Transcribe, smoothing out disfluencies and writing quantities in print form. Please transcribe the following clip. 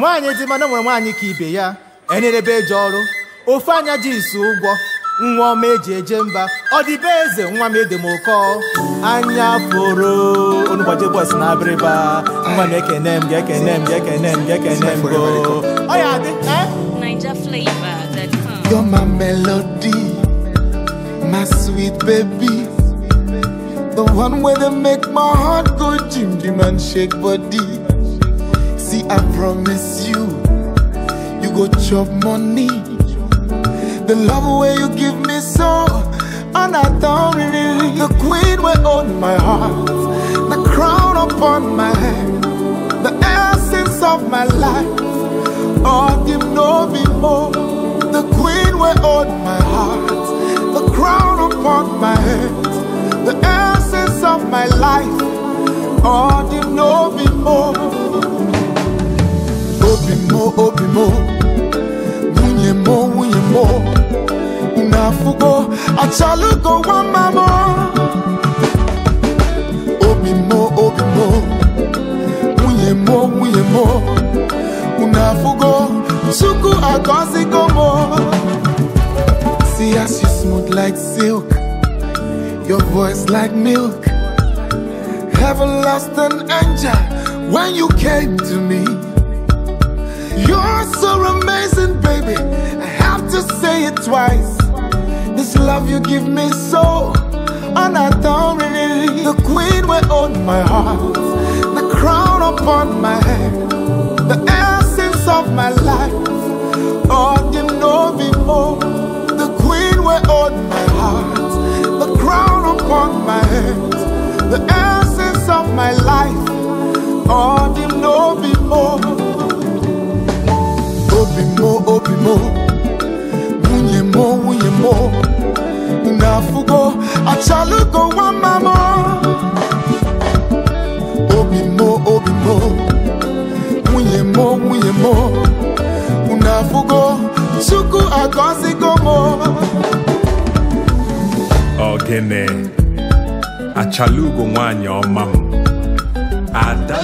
Nwaanyị dị mana nwere nwaanyị ka ibe ya. Enerebe eje ọrụ. Ofe anya ji isi ụgwọ. Nwa ọma eji eje mba. Ọ dị be eze nwa m ede m ụkọ. Anya foro. Onugbaje boys na abịrịba. Nwa m ekene m ga-ekene m ga-ekene m ga-ekene m go. Ọ ya dị, eh? NigerFlavor.com. You're my melody, my sweet baby, the one where they make my heart go jim jim and shake body. See, I promise you, you go chop money. The love where you give me so, and I don't really. The queen will own my heart, the crown upon my head, the essence of my life. Oh, give no be more. The queen will own my heart, the crown upon my head, the essence of my life. Oh, give no be more. Obi mo, obi mo, nwunye mo, nwunye mo. Unafugo, achalugo wa mamo. Obi mo, obi mo, nwunye mo, nwunye mo. Unafugo, Chukwu agọzigo mo. See as you smooth like silk, your voice like milk. Heaven lost an angel when you came to me. You're so amazing, baby. I have to say it twice. This love you give me so, and I don't really. The queen will own my heart, the crown upon my head, the essence of my life. Oh, you know me more. The queen will own my heart, the crown upon my head, the essence of my life. Oh, you know me more. Obi mo, obi mo, nwunye mo, nwunye mo. Unafugo, achalugo wa mamo. Obi mo, obi mo, nwunye mo, nwunye mo. Unafugo, Chukwu agọzigo mo. Ogene, achalugo nwanyị ọma m. Ada.